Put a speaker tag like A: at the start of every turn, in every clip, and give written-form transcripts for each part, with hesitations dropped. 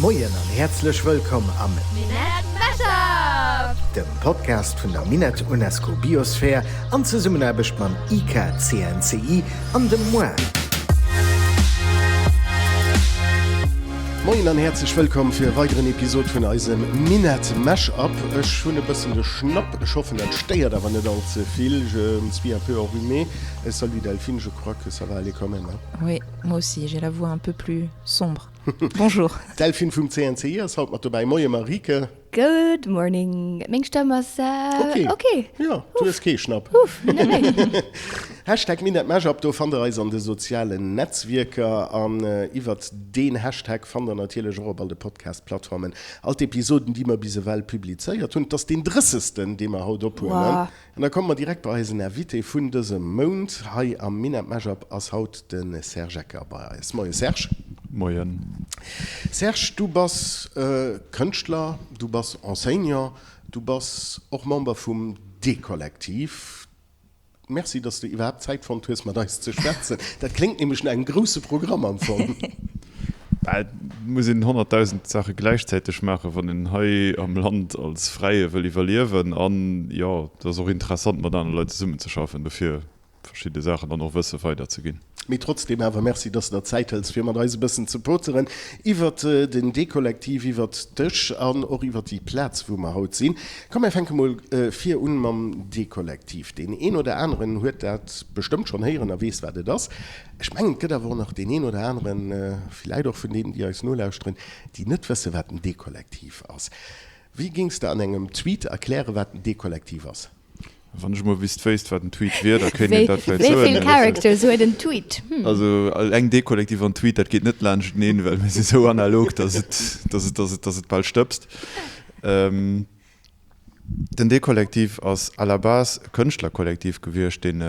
A: Moien an häerzlech wëllkomm am
B: Minett Mashup!
A: Dem Podcast vun der Minett UNESCO Biosphere an Zesummenaarbecht mam IKCNCI an dem moi.
C: Moien an häerzlech wëllkomm fir e weideren Episod vun eisem Minett Mashup. Ech hunn e bëssen de Schnapp, ech hoffen dat stéiert awer net all ze vill. Je me suis un peu enrhumée. Salut Delphine, je crois que ça va aller quand même, hein?
D: Oui, moi aussi, j'ai la voix un peu plus sombre. Bonjour.
C: D'Delphine vum CNCI ass haut mat dobäi. Moie Marieke.
B: Good morning. Meng Stëmm ass
C: ok.
B: Ok.
C: Jo, du hues kee Schnapp.
B: Uff, net méi.
C: Hashtag MinetMashup, do fannt der eis an de sozialen Netzwierker. An iwwert deen Hashtag fannt der natierlech och op all de Podcast-Plattformen all d'Episoden, déi mer bis ewell publizéiert hunn. Et ass deen drëssegsten, dee mer haut ophuelen.
B: Wow.
C: An da komme mer direkt bei eisen Invité vun dësem Mount. Hei am Minett Mashup ass haut de Serge Ecker bei eis. Moie Serge.
E: Moien.
C: Serge, du bass Kënschtler, du bass Enseignant, du bass och Member vum D-Kollektiv. Merci, dass du iwwerhaapt Zäit fonnt hues, mat eis ze schwätzen. Dat kléngt nämlech no engem grousse Programm am Fong.
E: Et muss een 100.000 Saache gläichzäiteg maachen, wann een hei am Land als Fräie wëll iwwerliewen. An jo, et ass och interessant, mat anere Leit zesummenzeschaffen, dofir verschidde Saachen dann och Wësse weiderzeginn.
C: Mee trotzdeem awer Merci, dass de der Zäit hëls, fir mat eis e bëssen ze poteren iwwert den D-Kollektiv, iwwert dech an och iwwert déi Plaz, wou mer haut sinn. Komm, mir fänke mol vir un mam D-Kollektiv. Deen een oder aneren huet dat bestëmmt schonn héieren a weess, wat et ass. Ech mengen, et gëtt awer och nach deen een oder aneren, villäit och vun deenen, déi eis nolauschteren, déi net wëssen, wat en D-Kollektiv ass. Wéi géings de an engem Tweet erklären, wat en D-Kollektiv ass?
E: Wann ech emol wüsst wéisst, wat en Tweet wier, da kéint een dat vläicht
B: Wéi
E: soen.
B: vill Characters huet en Tweet?
E: Also eng D-Kollektiv an Tweet, dat geet net laanschteneen, well mir si sou analog, datt et, datt et, datt et, datt et bal stëbst. Den D-Kollektiv ass à la base e Kënschtlerkollektiv gewiescht, deen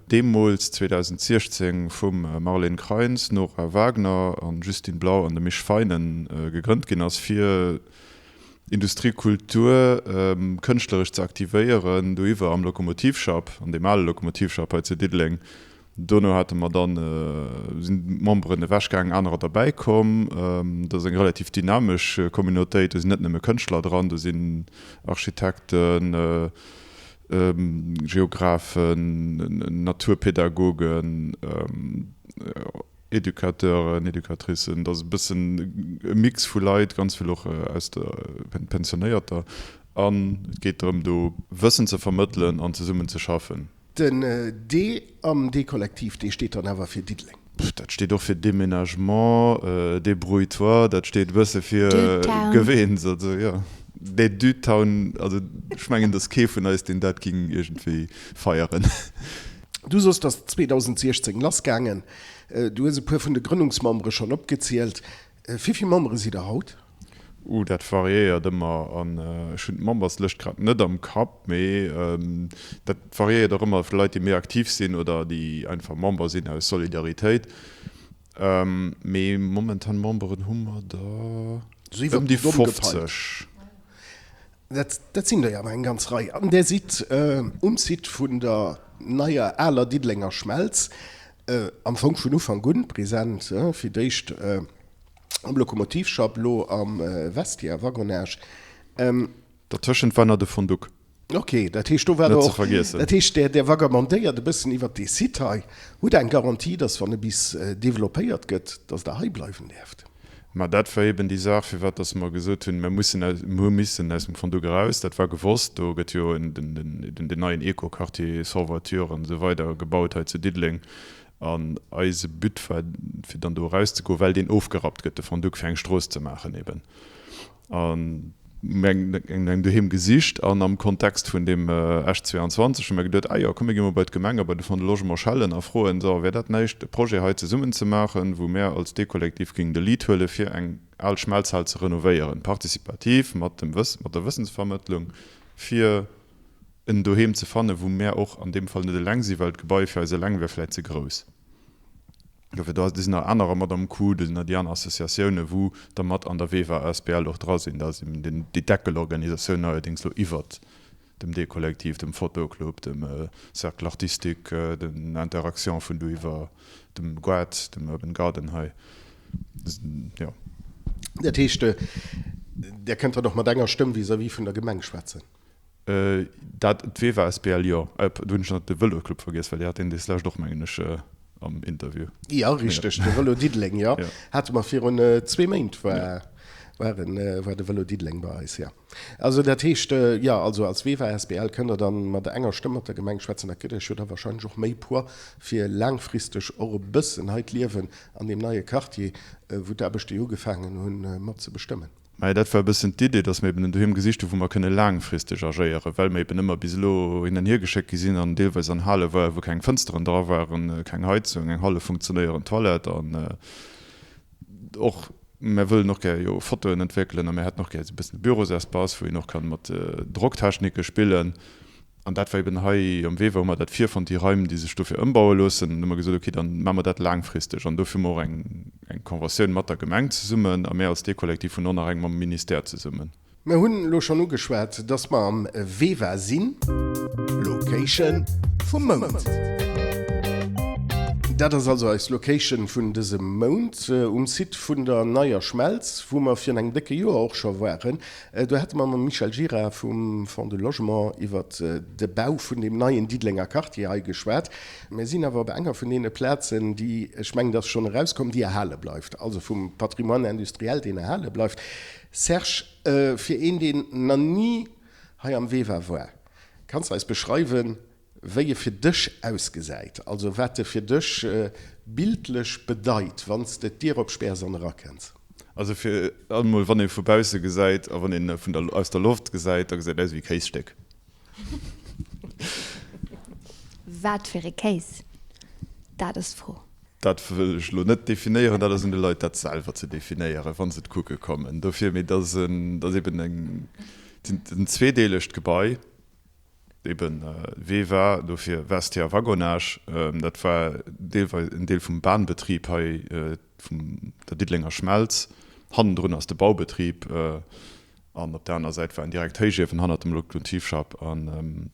E: deemools 2016 vum Marlene Kreins, Nora Wagner an Justine Blau an dem Misch Feinen gegrënnt ginn ass, fir Industriekultur kënschtleresch ze aktivéieren, doiwwer am Lokomotivschapp, an deem ale Lokomotivschapp hei zu Diddeleng. Dono hate mer dann, sinn d'Memberen ewech gaangen, anerer derbäi komm. Dat ass eng relativ dynamesch Communautéit, do sinn net nëmme Kënschtler dran, do sinn Architekten, Geographen, Naturpädagogen, Educateuren, Educatricen. Dat ass e bëssen e Mix vu Leit, ganz vill och aus der Pensionéierter. An et geet drëm, do Wëssen ze vermëttelen an zesummen ze schaffen.
C: Den D am D-Kollektiv, dee steet dann awer fir Diddeleng.
E: Dat steet och fir Déménagement, Débrouille-toi, dat steet e bësse fir Geweens, also jo. Nee, Dude-Town, also ech mengen, et ass kee vun eis, deen dat géing iergendwéi feieren.
C: Du soss, et ass 2016 lassgaangen. Du hues e puer vun de Grënnungsmembere schonn opgezielt. Wéi vill Membere sidd der haut?
E: Uh, dat variéiert ëmmer an ech hunn d'Memberslëscht grad net am Kapp, mee dat variéiert och ëmmer vu Leit, déi méi aktiv sinn oder déi einfach Member sinn aus Solidaritéit. Mee momentan Memberen hu mer der ëm déi 50.
C: Dat, dat sinn der jo awer eng ganz Rei. An där sidd um Site vun der neier, aler Diddelenger Schmelz am Fong vun Ufank un present, fir d'éischt am Lokomotivschapp, elo am Vestiaire Wagonnage.
E: Dertëschent war nach de Fondouq.
C: Ok, dat heescht do war
E: Net ze
C: och,
E: vergiessen.
C: dat heescht där, där vagabondéiert e bëssen iwwert dee Site hei. Hutt Der eng Garantie, dass wann e bis developpéiert gëtt, dass Der hei bleiwen däerft?
E: Mä dat war eben déi Saach, firwat dass mer gesot hunn, mer mussen aus, mer hu missen aus dem Fondouq eraus. Dat war gewosst. Do gëtt jo en, den, den, den neien Eco-Quartier sans voiture an esou weider gebaut hei zu Diddeleng. An eise But war, fir dann do erauszegoen, well deen ofgerappt gëtt, de Fondouq, fir eng Strooss ze maachen eben. A mir eng eng doheem gesicht an am Kontext vun deem Esch 22 hu mir geduet, ah jo, komm mir gi mol bei d'Gemeng a bei de Fonds de Logement schellen a froen, so, wär dat näischt e Projet hei zesummen ze maachen, wou mär als D-Kollektiv géingen de Lead huele fir eng al Schmelzhal ze renovéieren, participativ mat dem Wëss, mat der Wëssensvermëttlung, fir en Doheem ze fannen, wou mär och an deem Fall net eleng sinn, well d'Gebai fir eis eleng wär vläit ze grouss. Dofir, do sinn nach anerer mat am Coup, do sinn nach déi aner Associatiounen, wou der mat an der VEWA asbl och dra sinn. Dat ass eben den, déi Deckelorganisatioun neierdéngs elo iwwert dem D-Kollektiv, dem Photoclub, dem Cercle artistique, den Interactions vun do iwwer, dem Goart, dem Urban Garden hei. Jo.
C: Dat heescht, Der kënnt dann och mat enger Stëmm vis-à-vis vun der Gemeng schwätzen?
E: Dat, d'Veva asbl, jo. Do hunn ech nach de Vëlosclub vergiess, well Dir hat deen deslescht och, mengen ech, am Interview.
C: Jo, richteg, de Vëlo Diddeleng, jo. Hate mer virun zwee Méint war, war en, war de Vëlo Diddeleng bei eis, jo. Also dat heescht, jo, also als Veva asbl kënnt Der dann mat enger Stëmm mat der Gemeng schwätzen. Dat gëtt Iech jo da wahrscheinlech och méi Poids, fir laangfristeg och e bëssen hei d'Liewen an deem neie Quartier, wou d'Aarbechte jo ugefaangen hunn, mat ze bestëmmen.
E: Mä dat war e bëssen d'Idee, dass mer eben en Doheem gesicht hunn, wou mer kënne laangfristeg agéieren, well mer eben ëmmer bis elo hin an hier geschéckt gi sinn an deelweis an Hale waren, wou keng Fënsteren dra waren, keng Heizung, eng hallef funktionéierend Toilette an och mer wëllen och gär jo Fotoen entwéckelen a mer hätten och gär esou e bëssen e Bürosespace, wou een och kann mat Drocktechnike spillen. An dat war eben hei am Weber, hu mer dat virfonnt, déi Raim, déi sech dofir ëmbaue loossen. An hu mer gesot, okay, dann maache mer dat laangfristeg. An dofir hu mer och eng, eng Conventioun mat der Gemeng zesummen a mir als D-Kollektiv hunn och nach eng mam Ministère zesummen.
C: Mir hunn elo schonn ugeschwat, dass mer am VEWA sinn. Location vum Mount. Dat ass also eis Location vun dësem Mount um Site vun der Neier Schmelz, wou mer virun engem décke Joer och scho waren. Do hate mer mam Michel Gira vum Fonds du Logement iwwert de Bau vun deem neien Diddelenger Quartier hei geschwat. Mir sinn awer op enger vun deene Plazen, déi, ech mengen, dat ass schonn erauskomm, déi erhale bleift, also vum Patrimoine industriel, deen erhale bleift. Serge, fir een, deen nach ni hei am VEWA war, kanns de eis beschreiwen, wéi e fir dech ausgesäit, also wat e fir dech bildlech bedeit, wann s de d'Dier opspäers an erakënns.
E: Also fir emol, wann ee vu bausse gesäit a wann een vun der, aus der Loft gesäit, da gesäit et aus ewéi e Kéisstéck.
B: Wat fir e Kéis? Dat ass d'Fro.
E: Dat wëll ech elo net definéieren, dat ass un de Leit dat selwer ze definéieren, wa se et kucke kommen. Dofir, mee et ass en, et ass eben eng, en zweedeelegt Gebai. Eben VEWA, dofir Vestiaire Wagonnage, dat war deelweis en Deel vum Bahnbetrib hei vum der Diddelenger Schmelz. Hannendrun ass de Baubetrib an op der aner Säit war en direkt Héichiewen hannert dem Lokomotivschapp. An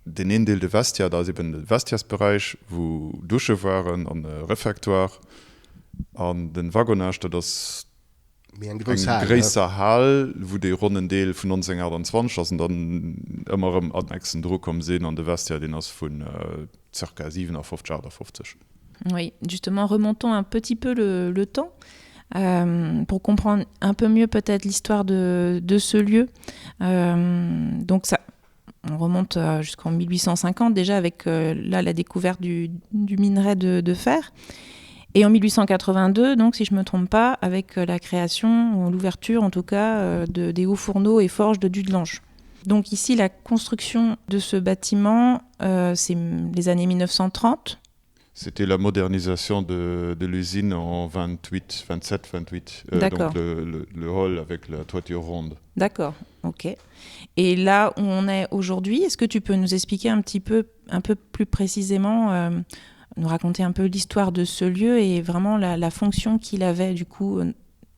E: deen een Deel, de Vestiaire, da ass eben de Vestiairesberäich, wou Dusche waren an e Refectoire. An de Wagonnage, dat ass
C: Méi eng grouss Hal,
E: ne? Gréisser Hal, wou dee ronnen Deel vun 1928 ass an dann ëmmer erëm Annexen drukomm sinn. An de Vestiaire, deen ass vun zirka 57, 58.
D: Oui, justement, remontons un petit peu le, le temps euh, pour comprendre un peu mieux peut-être l'histoire de, de ce lieu. Euh, donc ça, on remonte euh, jusqu'en 1850 déjà avec euh, là la découverte du, du minerai de, de fer. Et en 1882, donc, si je ne me trompe pas, avec euh, la création ou l'ouverture en tout cas euh, de, des hauts fourneaux et forges de Dudelange. Donc ici, la construction de ce bâtiment, euh, c'est les années 1930.
E: C'était la modernisation de, de l'usine en 28, 27, 28. Euh, donc le, le, le hall avec la toiture ronde.
D: D'accord, ok. Et là où on est aujourd'hui, est-ce que tu peux nous expliquer un petit peu, un peu plus précisément, euh, nous raconter un peu l'histoire de ce lieu et vraiment la, la fonction qu'il avait du coup euh,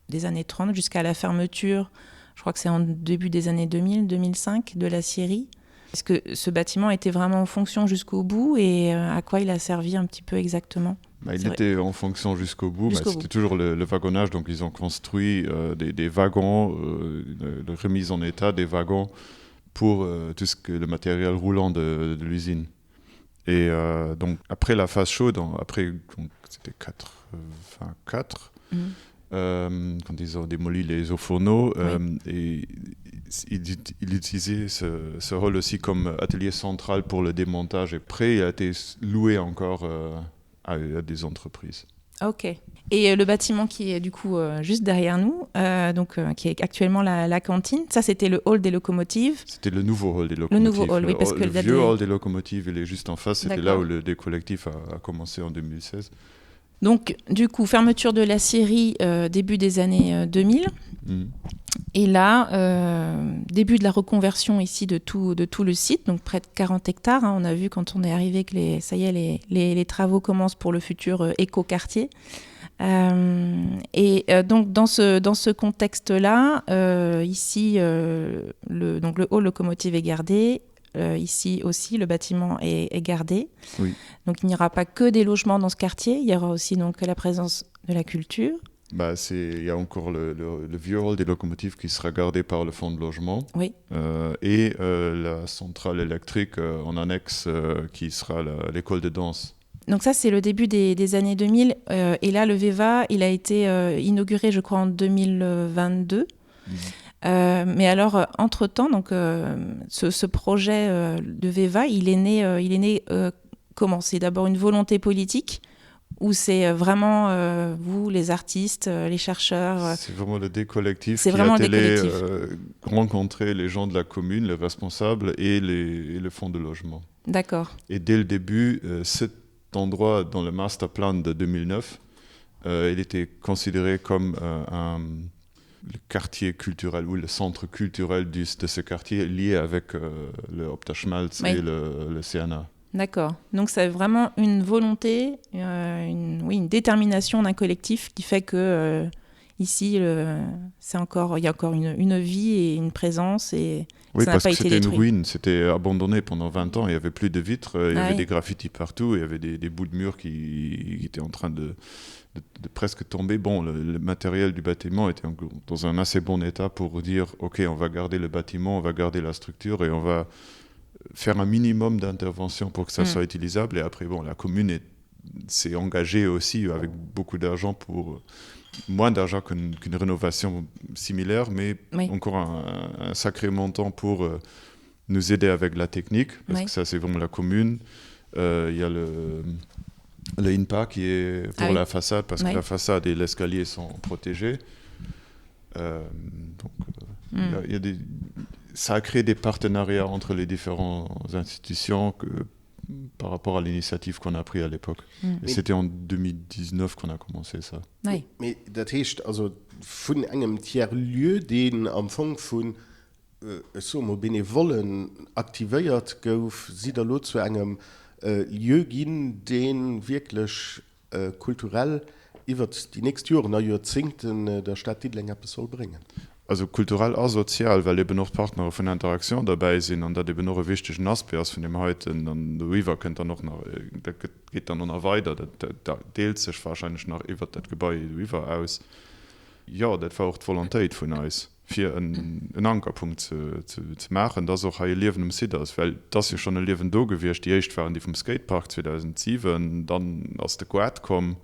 D: des années 30 jusqu'à la fermeture, je crois que c'est en début des années 2000, 2005 de la Syrie. Est-ce que ce bâtiment était vraiment en fonction jusqu'au bout et euh, à quoi il a servi un petit peu exactement
E: bah, Il était en fonction jusqu'au bout, jusqu c'était toujours le, le wagonnage, donc ils ont construit euh, des, des wagons, euh, de remise en état des wagons pour euh, tout ce que le matériel roulant de, de l'usine. Et euh, donc après la phase chaude, après c'était 84, mmh. euh, quand ils ont démoli les hauts fourneaux euh, oui. et il, il utilisait ce, ce rôle aussi comme atelier central pour le démontage et près il a été loué encore euh, à, à des entreprises.
D: Ok. Et euh, le bâtiment qui est du coup euh, juste derrière nous, euh, donc, euh, qui est actuellement la, la cantine, ça c'était le hall des locomotives.
E: C'était le nouveau hall des locomotives.
D: Le nouveau hall, oui, parce
E: le,
D: que
E: le vieux hall des locomotives, il est juste en face. C'était là où le décollectif a, a commencé en 2016.
D: Donc du coup fermeture de la série euh, début des années 2000 euh, mmh. et là euh, début de la reconversion ici de tout de tout le site donc près de 40 hectares hein, on a vu quand on est arrivé que les ça y est les, les, les travaux commencent pour le futur euh, écoquartier euh, et euh, donc dans ce dans ce contexte là euh, ici euh, le donc le haut locomotive est gardé euh, ici aussi le bâtiment est, est gardé
E: oui.
D: donc il n'y aura pas que des logements dans ce quartier il y aura aussi donc la présence de la culture.
E: Bah, il y a encore le, le, le vieux hall des locomotives qui sera gardé par le fonds de logement
D: oui.
E: euh, et euh, la centrale électrique euh, en annexe euh, qui sera l'école de danse.
D: Donc ça c'est le début des, des années 2000 euh, et là le Veva il a été euh, inauguré je crois en 2022. Mmh. Euh, mais alors euh, entre temps donc euh, ce, ce projet euh, de Veva il est né euh, il est né euh, comment c'est d'abord une volonté politique ou c'est euh, vraiment euh, vous les artistes euh, les chercheurs euh,
E: c'est vraiment le décollectif
D: c'est vraiment
E: qui allé, euh, rencontrer les gens de la commune les responsables et les et le fonds de logement
D: d'accord
E: et dès le début euh, cet endroit dans le master plan de 2009 euh, il était considéré comme euh, un le quartier culturel ou le centre culturel du, de ce quartier lié avec euh, le Optaschmalz oui. et le, le CNA.
D: D'accord. Donc c'est vraiment une volonté, euh, une, oui, une détermination d'un collectif qui fait que euh, ici c'est encore il y a encore une, une vie et une présence et
E: oui, ça parce que c'était une ruine, c'était abandonné pendant 20 ans, il n'y avait plus de vitres, il y ah avait oui. des graffitis partout, il y avait des, des bouts de murs qui, qui étaient en train de, de, de presque tomber. Bon, le, le matériel du bâtiment était en, dans un assez bon état pour dire ok, on va garder le bâtiment, on va garder la structure et on va faire un minimum d'intervention pour que ça mm. soit utilisable et après bon la commune s'est engagée aussi avec beaucoup d'argent pour moins d'argent qu'une qu rénovation similaire mais oui. encore un, un sacré montant pour euh, nous aider avec la technique parce oui. que ça c'est vraiment la commune euh, il euh, ya le le INPA qui est pour ah oui. la façade parce oui. que la façade et l'escalier sont protégés euh, donc euh, mm. il y, y a des ça a créé des partenariats entre les différentes institutions que par rapport à l'initiative qu'on a pris à l'époque mm. c'était en 2019 qu'on a commencé ça
C: oui. mais dat heescht also vun engem tiers lieu deen am Fong vun äh, ech soe mol Benevollen aktivéiert gouf, sidd der lo zu engem äh, Lieu ginn, dee wierklech kulturell iwwert déi nächst Joren a Joerzéngten der Stad Diddeleng eppes soll bréngen.
E: Also kulturell a sozial, well eben och d'Partnere vun Interaction derbäi sinn an dat eben och e wichtegen Aspect ass vun deem heiten. An doriwwer kënnt dann och nach, dat geet dann och nach weider, dat deelt sech wahrscheinlech nach iwwert dat Gebai doriwwer aus. Jo, dat war och d'Volontéit vun eis. fir en Ankerpunkt ze maachen, dass och hei e Liewen um Site ass, well et ass jo schonn e Liewen do gewiescht. Déi éischt waren déi vum Skatepark 2007, dann ass de Goart komm.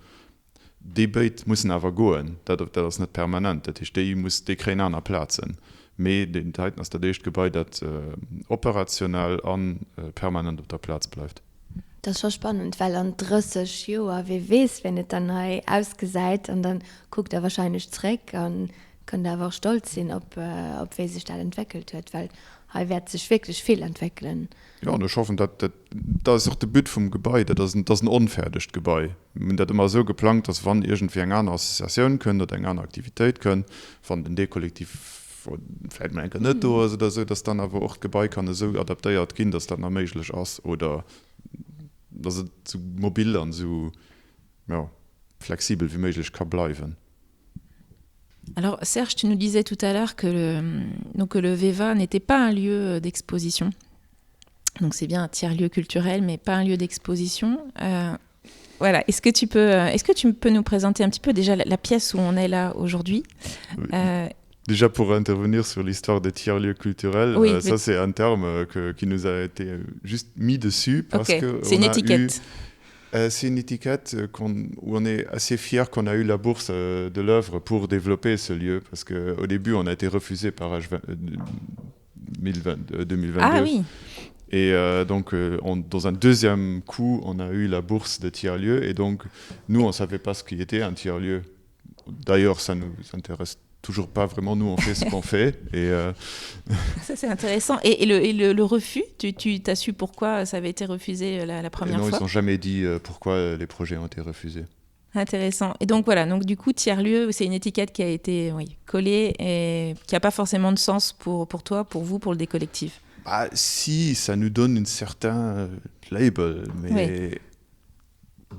E: Déi béid mussen awer goen, dat ass net permanent, dat heescht, déi muss, déi kréien aner Plazen. Mee dat heiten ass dat éischt Gebai, dat operationell a permanent op der Plaz bleift.
B: Dat ass scho spannend, well an 30 Joer, wee weess, wéi et dann hei ausgesäit an da kuckt Der wahrscheinlech zréck a kënnt awer och stolz sinn op, op wéi sech dat entwéckelt huet, well hei wäert sech wierklech vill entwéckelen.
E: Jo, an ech hoffen, dat, dat, dat ass och de But vum Gebai, dat ass en, dat ass en onfäerdegt Gebai. Mir hunn dat ëmmer esou geplangt, dass wann iergendwéi eng aner Associatioun kënnt oder eng aner Aktivitéit kënnt, wann den D-Kollektiv vläicht mol eng Kéier net do ass oder esou, dass dann awer och d'Gebai kann esou adaptéiert ginn, dass dat nach méiglech ass oder dass et esou mobil an esou, jo, flexibel wéi méiglech ka bleiwen.
D: Alors Serge, tu nous disais tout à l'heure que le, donc que le Veva n'était pas un lieu d'exposition. Donc c'est bien un tiers-lieu culturel, mais pas un lieu d'exposition. Euh, voilà, est-ce que tu peux euh, est-ce que tu peux nous présenter un petit peu déjà la, la pièce où on est là aujourd'hui
E: oui. euh, Déjà pour intervenir sur l'histoire des tiers-lieux culturels, oui, euh, ça c'est un terme euh, que, qui nous a été euh, juste mis dessus parce
D: okay.
E: que
D: c'est une étiquette.
E: Eu, euh, c'est une étiquette euh, qu'on, où on est assez fier qu'on a eu la bourse euh, de l'œuvre pour développer ce lieu parce que au début on a été refusé par H 2020, 2022
D: ah, oui.
E: Et euh, donc euh, on, dans un deuxième coup on a eu la bourse de tiers-lieu et donc nous on savait pas ce qui était un tiers-lieu. D'ailleurs ça nous intéresse toujours pas vraiment nous on fait ce qu'on fait et euh...
D: ça c'est intéressant et, et, le, et le, le refus tu, tu as su pourquoi ça avait été refusé euh, la, la première
E: et non,
D: fois
E: ils n'ont jamais dit euh, pourquoi les projets ont été refusés
D: intéressant et donc voilà donc du coup tiers lieu c'est une étiquette qui a été oui, collée et qui n'a pas forcément de sens pour pour toi pour vous pour le décollectif
E: bah, si ça nous donne une certain euh, label mais oui.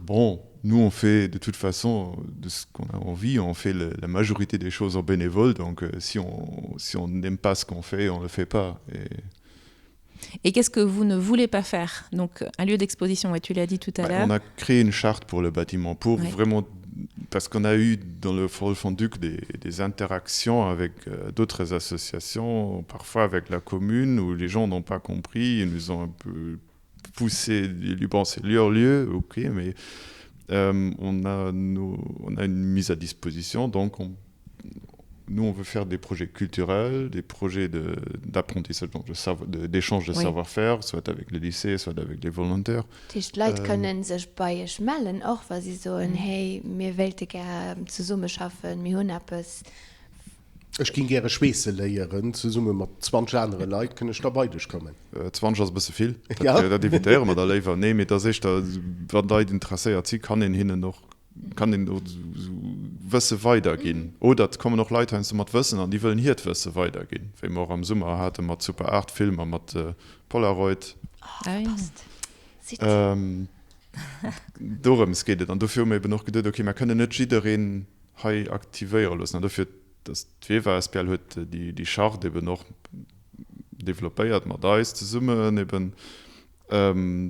E: Bon, nous on fait de toute façon de ce qu'on a envie, on fait le, la majorité des choses en bénévole, donc euh, si on si on n'aime pas ce qu'on fait, on le fait pas.
D: Et, et qu'est-ce que vous ne voulez pas faire donc un lieu d'exposition ouais, tu l'as dit tout à l'heure
E: on a créé une charte pour le bâtiment pour ouais. vraiment. Parce qu'on a eu dans le Fort Fonduc des, des interactions avec euh, d'autres associations, parfois avec la commune, où les gens n'ont pas compris, ils nous ont un peu poussé, bon, c'est leur lieu, ok, mais euh, on, a nos, on a une mise à disposition, donc on, nous on veut faire des projets culturels, des projets d'apprentissage, d'échange de, de oui. savoir-faire, soit avec les lycées, soit avec les volontaires.
B: Dat heescht, d'Leit kënnen sech bei iech mellen, och wa si soen, hey, mir wéilte gär zesummeschaffen, mir hunn eppes.
C: Ech géing gäre schweesse léieren, zesumme mat 20 anere Leit, kënn ech da bei dech kommen?
E: 20 ass e bësse vill, dat evitéiere mer da léiwer. Nee, mee et ass éischter, wann Leit interesséiert si, kann een hinnen och, kann een och Wësse weiderginn. Oder et kommen och Leit heiansdo mat Wëssen an déi wëllen hiert Wësse weiderginn, wéi mer och am Summer hate mat Super 8 Film a mat Polaroid. Dorëms geet et. An dofir hu mir eben och geduet, okay, mer kënnen net jiddereen hei aktivéiere loossen. An dofir, dass d'VEVA asbl huet déi Charte eben och developpéiert mat eis zesummen eben,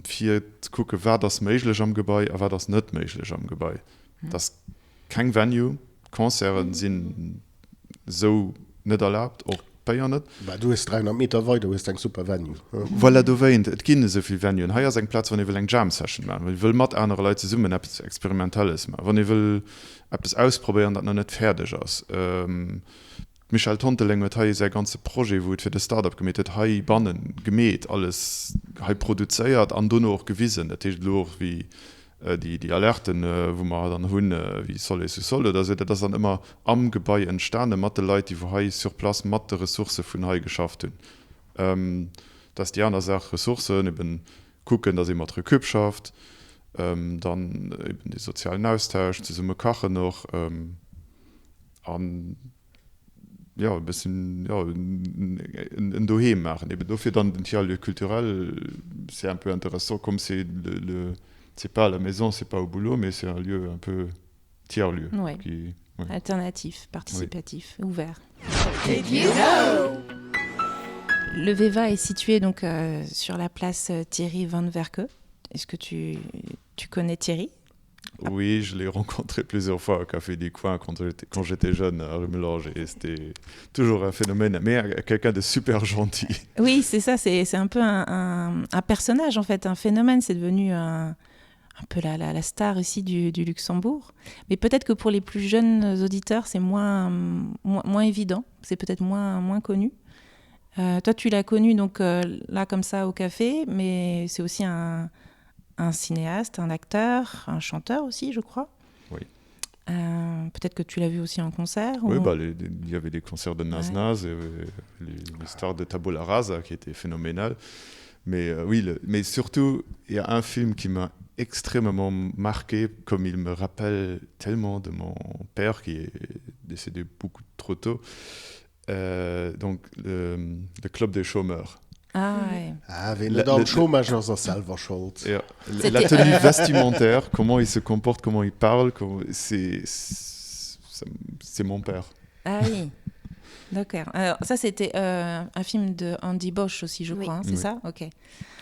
E: fir ze kucken, wat ass méiglech am Gebai a wat ass net méiglech am Gebai. Et ass keng Venue, Concerte sinn esou net erlaabt, och Béier net.
C: Bah, du hues 300 Meter weider hues de eng super Venue.
E: Voilà, dowéint, et ginn esou vill Venuen. Hei ass eng Plaz, wann ee wëll eng Jam Session maachen, wann ee wëll mat anere Leit zesummen eppes Experimentelles maachen, wann ee wëll eppes ausprobéieren, dat nach net fäerdeg ass. D'Michèle Tonteleng huet hei säi ganze Projet, wou et fir de Start-up gemeet huet, heibannen gemeet, alles hei produzéiert an dono och gewisen. Dat heescht elo och wéi déi Alerten, wou mer dann hunn, wéi Sol et sous-sol oder esou, dat ass dann ëmmer am Gebai entstane mat de Leit, déi wou hei sur place mat de Ressourcë vun hei geschafft hunn. Dat ass déi aner Saach, Ressourcen, eben kucken, datt ee mat Recup schafft, dann eben dee sozialen Austausch, zesumme kachen och an jo, e bëssen, jo, en Doheem maachen. Eben dofir dann den Tiers-lieu culturel, c'est un peu intéressant comme c'est le, c'est pas à la maison, c'est pas au boulot, mais c'est un lieu un peu tiers-lieu.
D: Ouais. Qui, ouais. Alternatif, participatif, oui. ouvert.
F: Did you know?
D: Le Veva est situé donc euh, sur la place euh, Thierry Van Verke. Est-ce que tu, tu connais Thierry?
E: Oui, je l'ai rencontré plusieurs fois au Café du Coin quand j'étais jeune à Rumelange et c'était toujours un phénomène, mais euh, quelqu'un de super gentil.
D: Oui, c'est ça, c'est un peu un, un, un personnage en fait, un phénomène, c'est devenu un, un peu la, la, la star ici du, du Luxembourg. Mais peut-être que pour les plus jeunes auditeurs, c'est moins, moins, moins évident, c'est peut-être moins, moins connu. Euh, toi, tu l'as connu donc euh, là comme ça au café, mais c'est aussi un, un cinéaste, un acteur, un chanteur aussi, je crois.
E: Oui.
D: Euh, peut-être que tu l'as vu aussi en concert
E: oui, ou... bah, les, les, il y avait des concerts de Naz ouais. Naz, l'histoire de Tabula Rasa qui était phénoménale. Mais euh, oui, le, mais surtout, il y a un film qui m'a extrêmement marqué, comme il me rappelle tellement de mon père qui est décédé beaucoup trop tôt. Euh, donc le, le club des chômeurs.
D: Ah, ouais.
C: ah, ween net am Chômage ass, ass selwer schold.
E: Ja, la tenue vestimentaire, comment il se comporte, comment il parle, c'est c'est mon père.
D: Ah oui. D'accord. Alors ça c'était euh, un film de Andy Bosch aussi, je oui. crois, hein, c'est oui. ça Ok.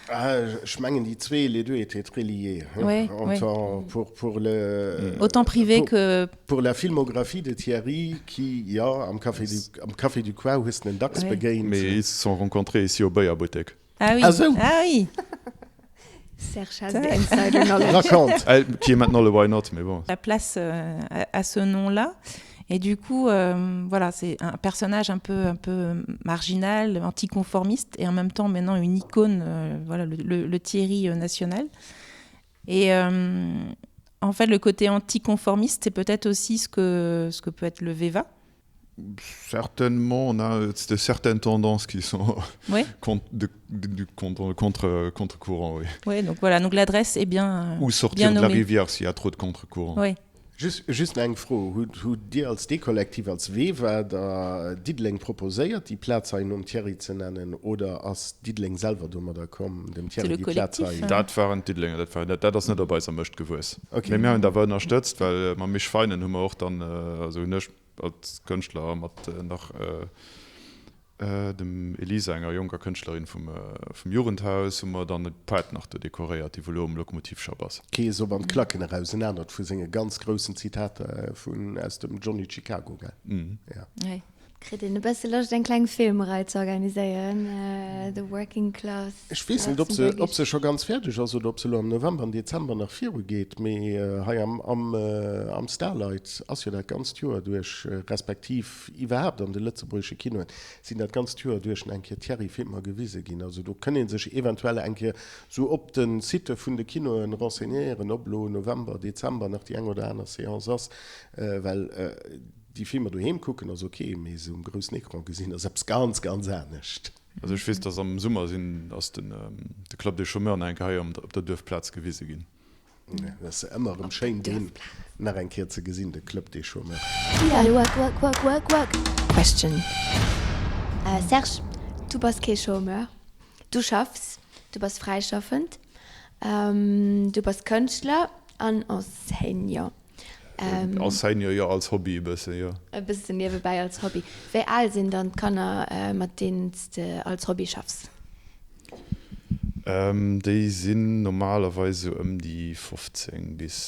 C: Ah, ech mengen déi zwee, les deux étaient très liés, hein,
D: Ouais,
C: en
D: ouais.
C: temps pour, pour le,
D: Autant privé
C: pour,
D: que
C: pour la filmographie de Thierry qui, ja, am Café du, am Café du Coin hues de en dacks
D: Ouais.
C: begéint.
E: Mais ils se sont rencontrés ici au Béierbuttek.
D: Ah oui.
C: Ah sou.
D: Ah oui.
B: Serge has the insider knowledge.
C: Raconte.
E: Ah, qui est maintenant le Why Not, mais bon.
D: La place euh, à, à ce nom-là. Et du coup, euh, voilà, c'est un personnage un peu, un peu marginal, anticonformiste, et en même temps maintenant une icône, euh, voilà, le, le, le Thierry euh, national. Et euh, en fait, le côté anticonformiste, c'est peut-être aussi ce que, ce que peut être le Veva.
E: Certainement, on a euh, de certaines tendances qui sont
D: Oui.
E: contre, de, du contre, contre, contre-courant. Oui.
D: Oui, donc voilà, donc l'adresse est bien.
E: Ou sortir
D: bien
E: de la
D: nommée.
E: rivière s'il y a trop de contre-courant.
D: Oui.
C: Just, just eng Fro, Hutt, hutt Dir als D-Kollektiv, als VEVA der Diddeleng proposéiert, déi Plaz hei nom Thierry ze nennen, oder ass Diddeleng selwer domadder komm, dem
D: C'est
C: Thierry
D: le
C: déi Plaz
D: collectif,
C: hei.
D: hein.
E: Dat waren d'Diddelenger, dat war, dat ass net op eiser Mëscht gewuess.
C: Okay.
E: Mee mir hunn et awer ënnerstëtzt, well mam Misch Feinen hu mer och dann, also hunn ech als Kënschtler mat nach. Dem Elisa, enger jonker Kënschtlerin vum Jugendhaus, hu mer dann d'Paart nach do dekoréiert, déi wou elo um Lokomotivschapp ass.
C: Kee sopp an d'Klacken eraus, en anert vu senge ganz groussen Zitater vun aus dem Johnny Chicago, gell?
B: Ja. Kritt een e bësse Loscht eng kleng Filmrei ze organiséieren, The Working Class
C: Ech weess net, ob se, ob se scho ganz fäerdeg ass oder ob se elo am November an Dezember nach viru geet, mee hei am, am, am Starlight ass jo dat ganzt Joer duerch, respektiv iwwerhaapt an de lëtzebuergesche Kinoen sinn dat ganzt Joer duerch eng Kéier Thierry-Filmer gewise ginn. Also do kënn ee sech eventuell eng Kéier sou op de Sitte vun de Kinoen renseignéieren, ob elo November, Dezember nach déi eng oder aner Seance ass, well Déi Filmer doheem kucken ass ok, mee se um groussen Ecran gesinn ass eppes ganz, ganz anescht.
E: Also ech weess dass am Summer sinn ass den de Club des Chômeurs nach eng Kéier hei op der Duerfplaz gewise ginn.
C: Et ass ëmmer erëm schéin deen nach eng Kéier ze gesinn, de Club des Chômeurs.
B: Work, work, work, work, work. Question. Serge, du bass kee Chômeur, du schaffs, du bass fräischaffend, du bass Kënschtler an Enseignant.
E: Enseignant, jo, als Hobby e bëssen, jo.
B: E bëssen niewebäi als Hobby. Wéi al sinn dann d'Kanner, mat deenen s de als Hobby schaffs?
E: Déi sinn normalerweis esou ëm déi 15 bis,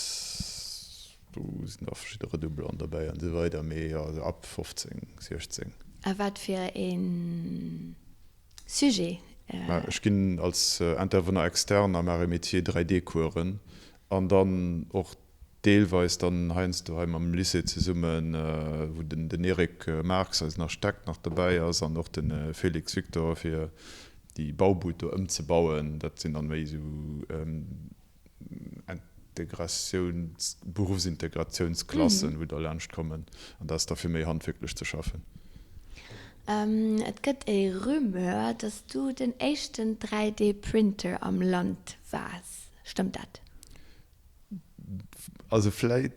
E: do sinn da verschidde Redoublanten derbäi an esou weider, mee jo, esou ab 15, 16.
B: A wat fir ee Sujet?
E: Ech ginn als Intervenant externe am Arts et Métiers 3D-Coursen an dann och deelweis dann heiansdo hei mam Lycée zesummen, wou den den Eric Marx, eisen Architekt, nach dobäi ass an och de Félix Victor fir déi Baubud do ëmzebauen. Dat sinn dann méi esou Integratiouns-, Beruffsintegratiounsklassen, wou da laanscht kommen an dat ass da fir méi handwierklech ze schaffen.
B: Et gëtt e Rumeur, dass du den éischten 3D-Printer am Land waars. Stëmmt dat?
E: Also vläit,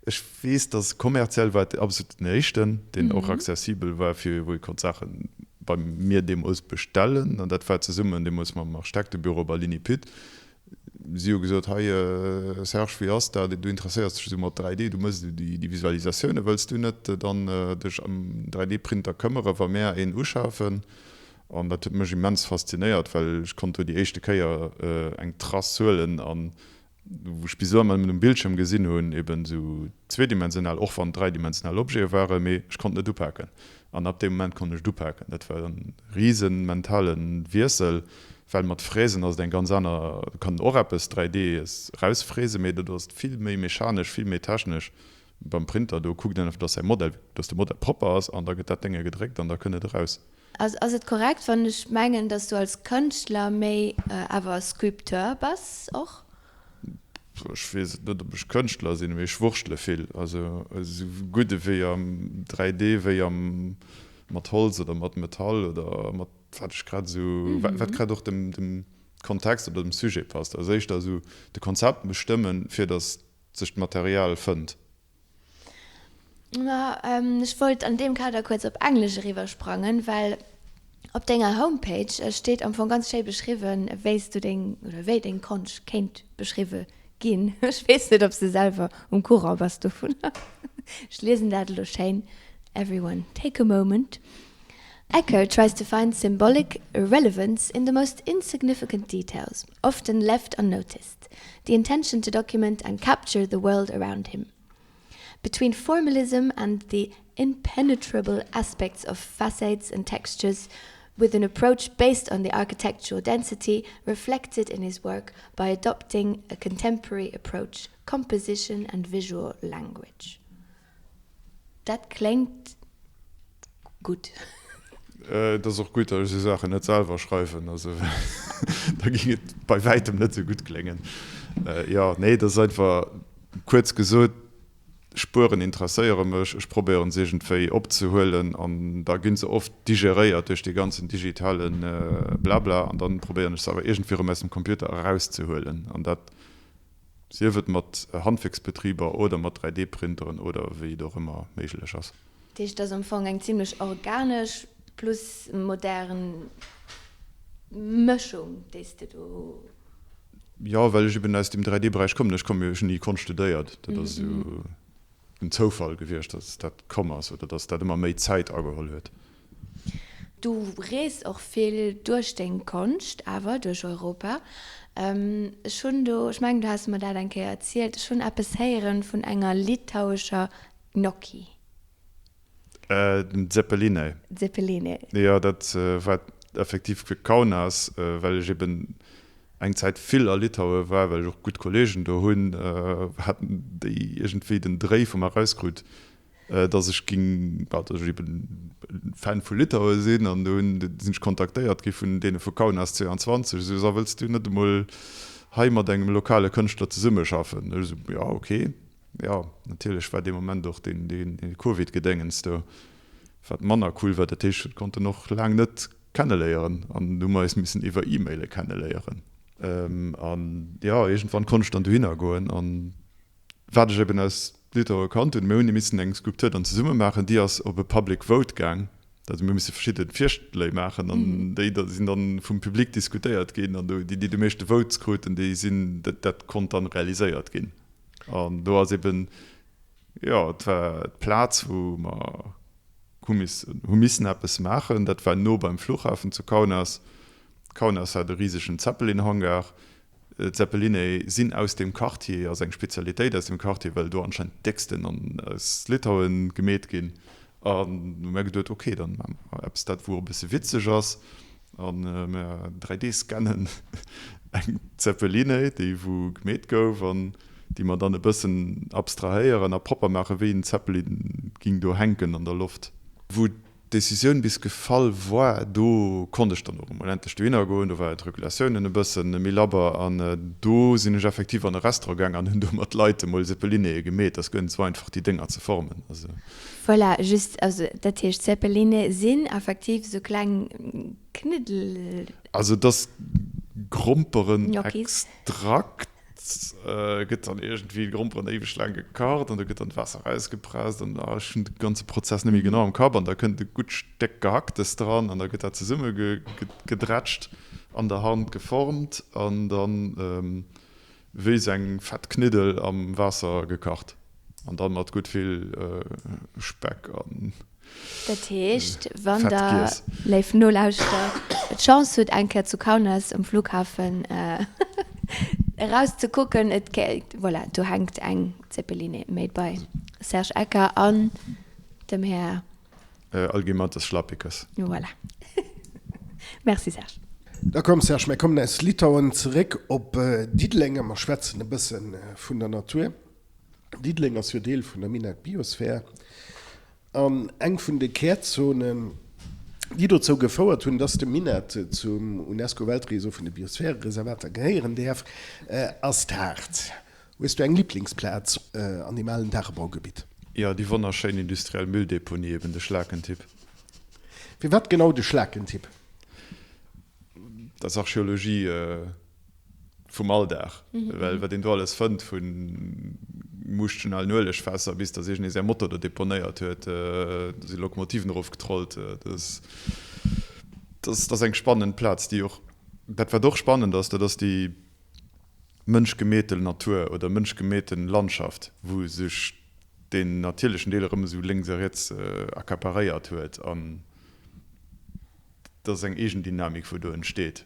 E: ech weess, dass kommerziell war et absolut den éischten, deen och accessibel war, fir wou ee konnt Saache bei mir deemools bestellen. An dat war zesummen deemools mam Architektebüro Ballini Pütt. Si hu gesot, Hei Serge, wéi ass dat, du interesséiers dech esou mat 3D, du méchs esou déi Visualisatiounen, wëlls du net dann dech ëm 3D-Printer këmmere wa mär een uschafen? An dat huet mech immens faszinéiert, well ech konnt do déi éischte Kéier eng Trace huelen an wou ech bis elo ëmmer nëmmen um Bildschierm gesinn hunn, eben esou zweedimensional, och wann et dräidimensional Objete waren, mee ech konnt net upaken. An ab deem Moment konnt ech et upaken. Dat war e rise mentale Wiessel, well mat Fräsen ass et eng ganz aner, do kann een och eppes 3D erausfräsen, mee dat ass vill méi mechanesch, vill méi technesch. Beim Printer, do kuckt een einfach, dass säi Modell, dass de Modell propper ass an da gëtt dat Dénge gedréckt an da kënnt et eraus.
B: Ass et korrekt, wann ech mengen, dass du als Kënschtler méi awer Sculpteur bass och?
E: Ech weess et net, ob ech Kënschtler sinn, mee ech wurschtele vill. Also esou gutt ewéi am 3D, wéi am mat Holz oder mat Metall oder mat wat ech grad esou, wat grad och dem dem Kontext oder dem Sujet passt. Also éischter esou de Konzept bestëmmen, fir datt sech d'Material fënnt.
B: Ma ech wollt an deem Kader kuerz op Englesch eriwwer sprangen, well op denger Homepage steet am Fong ganz schéi beschriwwen, wéi s du deng, oder wéi deng Konscht kéint beschriwwe ginn. Ech weess net, ob s de selwer um Courant bass dovunner. Ech liesen dat elo schéin. Everyone take a moment. Ecker tries to find symbolic relevance in the most insignificant details, often left unnoticed. The intention to document and capture the world around him. Between formalism and the impenetrable aspects of facades and textures, with an approach based on the architectural density reflected in his work by adopting a contemporary approach, composition and visual language. Dat kléngt gutt.
E: Et ass och gutt, datt ech esou Saachen net selwer schreiwen, also da géing et bei wäitem net esou gutt kléngen. Jo, nee, et ass einfach, kuerz gesot, Spueren interesséiere mech, ech probéieren se iergendwéi opzehuelen an da gi se oft digeréiert duerch dee ganzen digitale Blabla an dann probéieren ech se awer iergendwéi erëm aus dem Computer erauszehuelen an dat Sief et mat Handwierksbetriber oder mat 3D-Printeren oder wéi et och ëmmer méiglech ass.
B: Dat heescht, et ass am Fong eng zimlech organesch plus modern Mëschung, déi s de do.
E: Jo, well ech eben aus dem 3D-Beräich kommen. Ech komme jo, ech hunn ni Konscht studéiert. Dat ass esou en Zoufall gewiescht, datt dat komm ass oder datt dat ëmmer méi Zäit ageholl huet.
B: Du rees och vill duerch deng Konscht awer duerch Europa. Ech hunn do, ech mengen du has mer dat eng Kéier erzielt, ech hunn eppes héieren vun enger litauescher Gnocchi.
E: Den Zeppelinei.
B: Zeppelinei.
E: Jo, dat war effektiv fir Kaunas, well ech eben eng Zäit vill a Litaue war, well ech och gutt Kollegen do hunn, haten déi iergendwéi den Dréi vu mer erauskrut, dass ech ging, bah, dass ech eben Fan vu Litaue sinn an do hunn, sinn ech kontaktéiert gi vun deene vu Kaunas 22, esou, so wëlls du net emol hei mat engem lokale Kënschtler zesummeschaffen? Ech esou, jo, ok. Jo, natierlech war dee Moment och deen, deen Covid-Gedéngens do, wat manner cool war. Dat heescht, et konnt en och laang net kenneléieren an du hu mer eis missen iwwer E-Maile kenneléieren. An jo, iergendwann konnt ech dann dohinner goen an wat ech eben aus Litaue kannt hunn, mir hunn missen eng Skulptur dann zesumme maachen, déi ass op e Public Vote gaang. Also mir hu misse verschidde Virschléi maachen an déi sinn dann vum Public diskutéiert ginn an déi, déi déi meeschte Votes kruten, déi sinn, dat konnt dann realiséiert ginn. An do ass eben, jo, et war d'Plaz, wou mer hu missen, hu missen eppes maachen. Dat war no beim Flughafen zu Kaunas. Kaunas hat e risegen Zeppelin-Hangar. D'Zeppeline sinn aus deem Quartier, ass eng Spezialitéit aus dem Quartier, well do anscheinend d'décksten an aus Litauen gemeet ginn. An hu mär geduet, ok, dann maache mer eppes, dat wou och e bësse witzeg ass. An mär 3D scannen eng Zeppeline, déi wou gemeet gouf an déi mer dann e bëssen abstrahéieren a propper maachen, wéi en Zeppelin ging do hänken an der Loft. Wou d'Decisioun bis gefall war, do konnt ech dann och emol endlech dohinner goen. Do ware d'Regulatiounen e bëssen méi labber an do sinn ech effektiv an e Restaurant gaang an hunn do mat Leit emol Zeppelineë gemeet. Ass guer net esou einfach déi Dénger ze formen. Also.
B: Voilà, just, also dat heescht Zeppeline sinn effektiv esou kleng Kniddel.
E: Also et ass Gromperenextrakt. Gëtt dann iergendwéi d'Gromperen éiweg laang gekacht an da gëtt dann d'Waasser erausgepresst an ech hunn de ganze Prozess net méi genau am Kapp an da kënnt e gutt Stéck Gehacktes dran an da gëtt dat zesumme gedrätscht, an der Hand geformt an dann wéi sou eng fett Kniddel am Waasser gekacht an dann mat gutt vill Speck an
B: Dat heescht, wann der, léif Nolauschterer, d'Chance hutt, eng Kéier zu Kaunas um Flughafen eraus ze kucken, et, voilà, do hänkt eng Zeppeline made by Serge Ecker an dem Här.
E: Algimantas Šlapikas.
B: Voilà. Merci Serge.
C: Da komm Serge, mär kommen aus Litauen zeréck op Diddeleng a mer schwätzen e bësse vun der Natur. Diddeleng ass jo Deel vun der Minett Biosphere an eng vun de Kärzonen, déi dozou gefouert hunn, dass de Minett zum UNESCO-Weltreseau vun de Biosphärereservater gehéieren däerf, ass d'Haard. Hues du eng Liblingsplaz an deem alen Dagebaugebitt?
E: Jo, déi wonnerschéin industriell Mülldeponie, eben de Schlakentipp.
C: Firwat genau de Schlakentipp?
E: Dat ass Archeologie vum Alldag, well wat een do alles fënnt, vu muuschten alen Uelegfässer bis datt iergendee säi Motor do deponéiert huet, do si Lokomotiven erofgetrollt. Dat ass eng spannend Plaz, déi och, dat wat och spannend ass, dat ass déi mënschgemeete Natur oder mënschgemeete Landschaft, wou sech deen natierlechen Deel erëm esou lénks a riets accaparéiert huet an dat ass eng eegen Dynamik, wou do entsteet.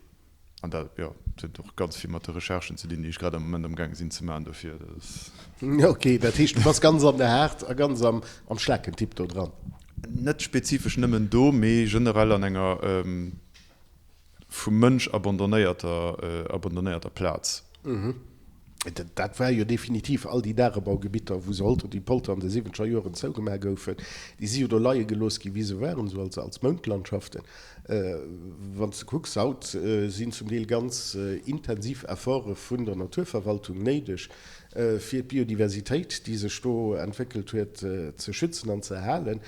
E: An dat, jo, dat huet och ganz vill mat de Recherchen ze dinn, déi ech grad am Moment amgaange sinn ze maachen dofir. Dat ass.
C: Ok, dat heescht, du bass ganz an der Haard a ganz am Schlakentipp do dran?
E: Net spezifesch nëmmen do, mee generell an enger vum Mënsch abandonnéierter, abandonnéierter Plaz.
C: Dat war jo definitiv all déi Dagebaugebitter, wou se Holter déi Polter an de siwwenzeger Joren zougemaach goufen, déi si jo do leie gelooss gi wéi se waren, esou als als Moundlandschaften. Wann s de kucks, haut sinn zum Deel ganz intensiv Efforte vun der Naturverwaltung néideg, fir d'Biodiversitéit, déi sech do entwéckelt huet, ze schützen an ze erhalen.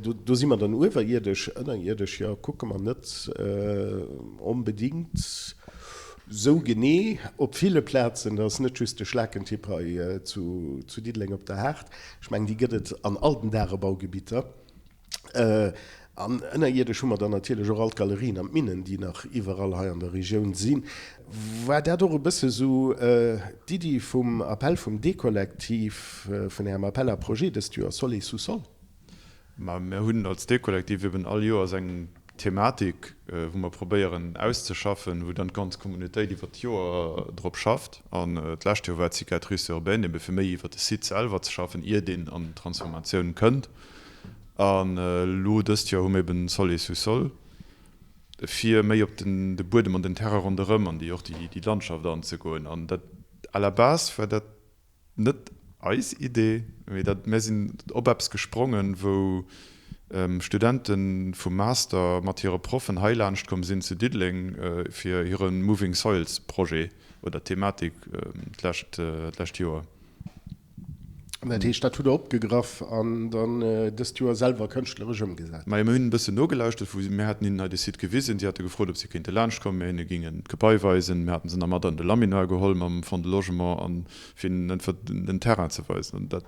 C: Do si mer dann uewerierdesch. Ënnerierdesch, jo, kucke mer net onbedéngt Sou genee op ville Plazen, dat ass net just de Schlakentipp hei zu Diddeleng op der Haard, ech mengen déi gëtt et an all den Dagebaugebitter. An ënnerierdesch hu mer dann natierlech och all d'Galerien an d'Minnen, déi nach iwwerall hei an der Regioun sinn. War dat och e bësse sou d'Iddi vum Appell vum D-Kollektiv, vun Ärem Appel à projets dëst Joer, Sol et sous-sol?
E: Ma mir hunn als D-Kollektiv eben all Joers eng. Thematik, wou mer probéieren auszeschaffen, wou dann d'ganz Communautéit iwwert d'Joer drop schafft. An d'lescht Joer war d'Cicatrice urbaine ebe fir méi iwwert de Site selwer ze schaffen, iert een an d'Transformatioun kënnt. An elo dëst Joer hu mer eben Sol et sous-sol, fir méi op den de Buedem an den Terrain ronderëm an déi och déi Landschaft anzegoen. An dat à la base war dat net eis Idee, mee dat mär sinn op eppes gesprongen, wou Studente vum Master mat hire Proffen hei laanscht komm sinn zu Diddeleng fir hire Moving Soils Projet oder Thematik d'lescht d'lescht Joer.
C: An dat heescht, dat hutt Der opgegraff an dann dëst Joer selwer kënschtleresch ëmgesat?
E: Majo, mir hunn e bëssen nogelauschtert, wou mir haten hinnen hei de Site gewisen. Si hate gefrot, ob si kéinte laanscht kommen, mir hinne gingen d'Gebai weisen. Mir haten se nach mat an de Laminoir geholl mam Fonds de Logement an fir hinnen einfach den Terrain ze weisen. An dat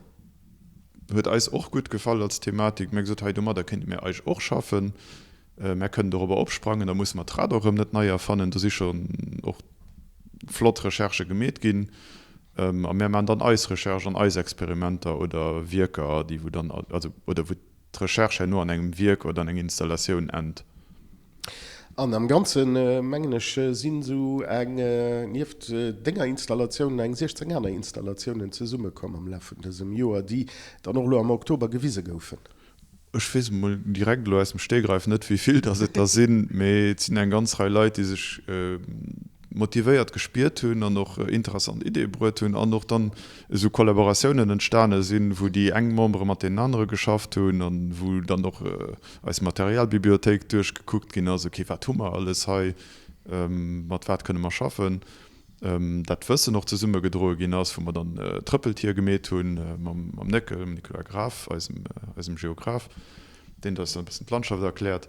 E: huet eis och gutt gefall als Thematik. Mir hu gesot, hei domadder kéinte mir eig och schaffen. Mär kënnen dorobber opsprangen, da musse mer d'Rad och erëm net nei erfannen. Do si schonn och flott Recherchë gemeet ginn. A mär maachen dann eis Recherche an eis Experimenter oder Wierker, déi wou dann, also oder wou d'Recherche herno an engem Wierk oder an enger Installatioun ennt.
C: An am Ganzen, mengen ech, sinn esou eng, nieft denger Installatioun, eng 16 aner Installatiounen zesummekomm am Laf vun dësem Joer, déi dann och elo am Oktober gewise goufen.
E: Ech weess emol direkt elo aus dem Stegreif net, wéi vill dass et der sinn, mee et sinn eng ganz Rei Leit, déi sech motivéiert gespiert hunn an och interessant Ideeë bruet hunn an och dann esou Kollaboratiounen entstane sinn, wou déi eng Membere mat deenen anere geschafft hunn an wou dann och eis Materialbibliothéik duerchgekuckt ginn ass, okay, wat hu mer alles hei, mat wat kënne mer schaffen. Dat Wëssen och zesummegedroe ginn ass, wou mer dann Trëppeltier gemeet hunn mam Néckel, dem Nicolas Graf, eisem, eisem Geograph, deen eis dann e bëssen d'Landschaft erkläert.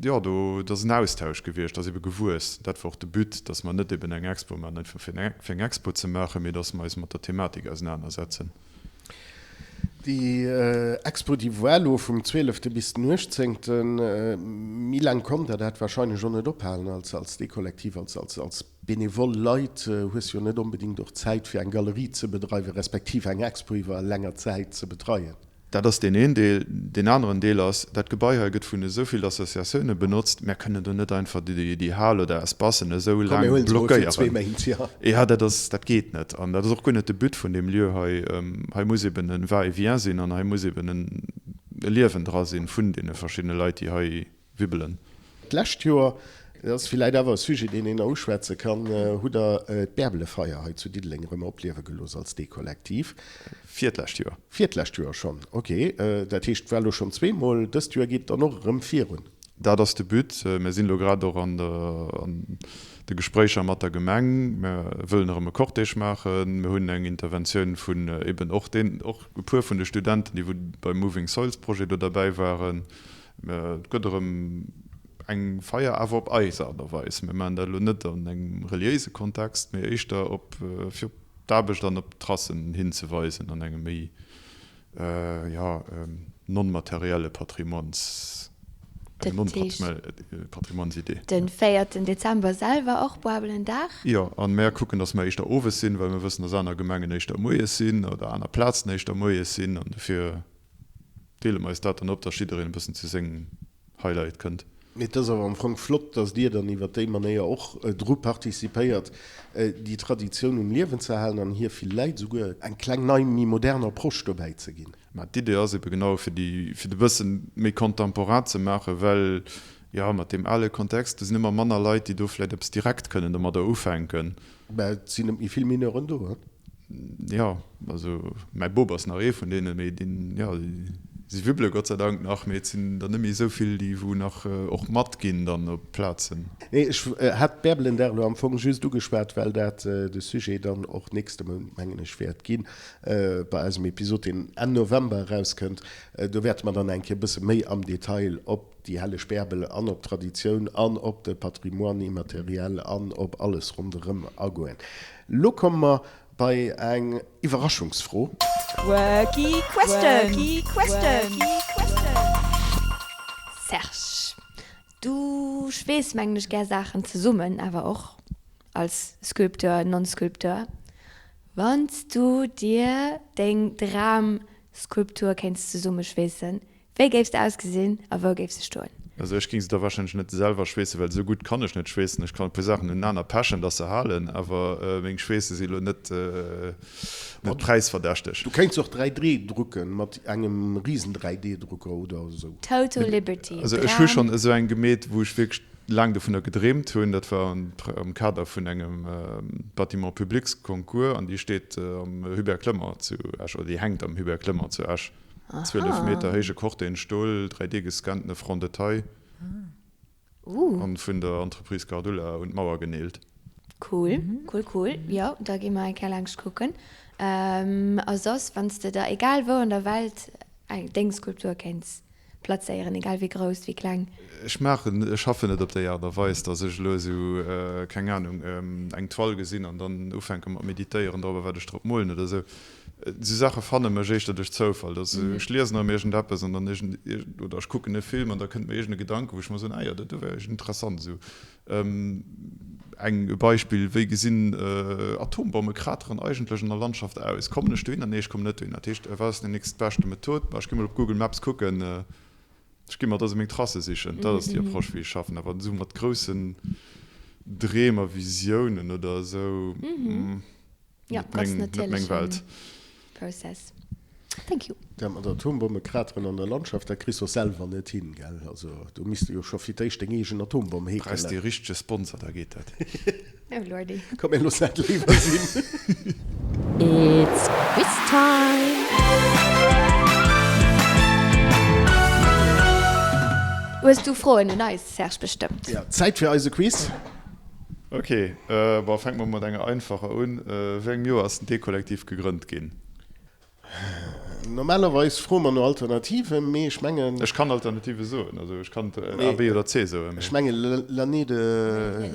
E: Jo, do, dat ass en Austausch gewiescht, dat ass ebe gewuess. Dat war och de But, dass mer net eben eng Expo maachen, einfach fir eng Expo ze maachen, mee dass mer eis mat der Thematik ausenanersetzen.
C: Déi Expo déi war elo vum 12 bis den 18. Méi laang konnt der dat wahrscheinlech och net ophalen als als D-Kollektiv, als als als benevol Leit hues jo net onbedingt och Zäit fir eng Galerie ze bedreiwen, respektiv eng Expo iwwer länger Zäit ze betreien.
E: Dat ass deen een Deel. Deen aneren Deel ass, dat Gebai hei gëtt vun esou vill Associatioune benotzt, mär kënnen do net einfach déi Hal oder Espacen esou
C: laang blockéieren.
E: Jo, dat ass, dat geet net. An dat ass och guer net de But vun deem Lieu hei. Hei muss eben e Va-et-vient sinn an hei muss eben e Liewen dra sinn vun deene verschiddene Leit, déi hei wibbelen.
C: D'lescht Joer, dat ass villäit awer e Sujet, deen een nach uschwätze kann, hutt Der d'Bärbelefeier hei zu Diddeleng erëm opliewe gelooss als D-Kollektiv.
E: Virtlescht Joer.
C: Virtlescht Joer schonn, ok. Dat heescht, et war elo schonn zweemol. Dëst Joer geet et dann och erëm virun.
E: Dat ass de But. Mir sinn elo grad och an de Gespréicher mat der Gemeng. Mir wëllen erëm e Cortège maachen. Mir hunn eng Interventioun vun eben och deen, och e puer vun de Studenten, déi wou beim Moving Soils Projet do derbäi waren. Et gëtt erëm eng Feier, awer op eis Aart a Weis. Mir maachen dat elo net an engem reliéise Kontext, mee éischter op, fir op d'Aarbecht an op d'Tracen hinzeweisen an engem méi, jo, non-materielle Patrimoines, eng
B: non-Patrimoines-Idee. De véierten Dezember selwer och Boabelendag.
E: Jo, a mär kucken, datt mer éischter owes sinn, well mir wëssen, datt aner Gemengen éischter moies sinn oder aner Plazen éischter moies sinn an dofir deele mer eis dat dann op, dass jiddereen e bëssen zu sengem Highlight kënnt.
C: Mee et ass awer am Fong flott, dass Dir dann iwwer déi Manéier och dru participéiert, déi Traditioun um Liewen ze halen an hir villäit esouguer eng kleng nei, méi modern Approche dobäi ze ginn.
E: Mä d'Idee ass ebe genau, fir déi, fir et e bësse méi contemporain ze maachen, well, jo, mat deem ale Kontext, do sinn ëmmer manner Leit, déi do vläicht eppes direkt kënnen domadder ufänken.
C: Mä et sinn net méi vill Mineuren do, hein?
E: Jo, also mäi Bop ass nach ee vun deenen, mee deen, jo, si wibbele Gott sei Dank nach, mee et sinn der net méi esou vill, déi wou nach och matginn dann op Plazen.
C: Nee, ech hat Bärbelendag elo am Fong just ugeschwat, well dat de Sujet dann och nächste Mount, mengen ech, wäert ginn, bei eisem Episod, deen Enn November erauskënnt. Do wäerte mer dann eng Kéier e bësse méi am Detail op déi helleg Bärbel an op d'Traditioun an op de Patrimoine immatériel an op alles ronderëm agoen. Lo komme mer bei eng Iwwerraschungsfro.
F: Quirky Question!
B: Serge, du schweess mengen ech gär Saachen zesummen, awer och als Sculpteur, Non-Sculpteur. Wann s du dir deng Dram-Skulptur kéints zesummeschweessen, wéi géif se ausgesinn a wou géif se stoen?
E: Also ech géing se da wahrscheinlech net selwer schweessen, well esou gutt kann ech net schweessen. Ech kann e puer Saachen unenaner pechen, dass se halen, awer meng Schweesse si lo net net präisverdächteg.
C: Du kéints och 3D drucken mat engem riesen 3D Drucker oder esou.
B: Total Liberty,
E: Also ech hu schonn esou eng gemeet, wou ech wierklech laang dovunner gedreemt hunn. Dat war am Kader vun engem Bâtiments publics Concours an déi steet am Hubert Clement zu Esch, oder déi hänkt am Hubert Clement zu Esch. 12 Meter héije Corten Stol, 3D gescannte Front de taille an vun der Entreprise Gardula un d'Mauer geneelt.
B: Cool, cool, cool. Jo, da gi mer eng Kéier laanscht kucken. A soss, wann s de der egal wou an der Welt eng deng Skulptur kéints plazéieren, egal wéi grouss, wéi kleng.
E: Ech maachen, ech schaffen net op déi Aart a Weis, datt ech elo esou, keng Anung, eng Toile gesinn an dann ufänke mat meditéieren dorobber, wat ech drop molen oder esou. Esou Saache fanne mech éischter duerch Zoufall, dass ech liesen erëm iergendeppes an dann iergend, oder ech kucken e Film an da kënnt mir iergend e Gedanken, wou ech mer soen, ah jo, dat do wär eréischt interessant esou. Eng, e Beispill, Wéi gesinn Atombommekrateren eigentlech an der Landschaft aus? Kommen ech dohinner? Nee, ech kommen net dohinner. Dat heescht, wat ass déi nächst beschte Method? Ma ech gi mol op Google Maps kucken, ech gi mer da sou meng Tracë sichen. Dat ass déi Approche, wéi ech schaffen. Awer esou mat groussen Dreem a Visiounen oder esou.
B: Ja, ganz natierlechen Prozess. Thank you.
C: Dat mat Atombommekrateren an der Landschaft, dat kriss de och selwer net hin, gell? Also do misst de jo scho fir d'éischt deng eegen Atombomm heekelen.
E: Brauchs dee richtege Sponsor, da geet dat.
B: Oh lordy.
C: Komm mir loossen dat léiwer sinn.
F: It's quiz time!
B: Hues du Froen un eis, Serge? Bestëmmt.
C: Ja, Zäit fir eise Quiz.
E: Ok, bon, fänke mer mat enger einfacher un. Wéi engem Joer ass den D-Kollektiv gegrënnt ginn?
C: Normalerweis froe mer no Alternativen, mee ech mengen.
E: Ech kann Alternative soen, also ech kann A, B oder C soen,
C: mee. Ech mengen l'année de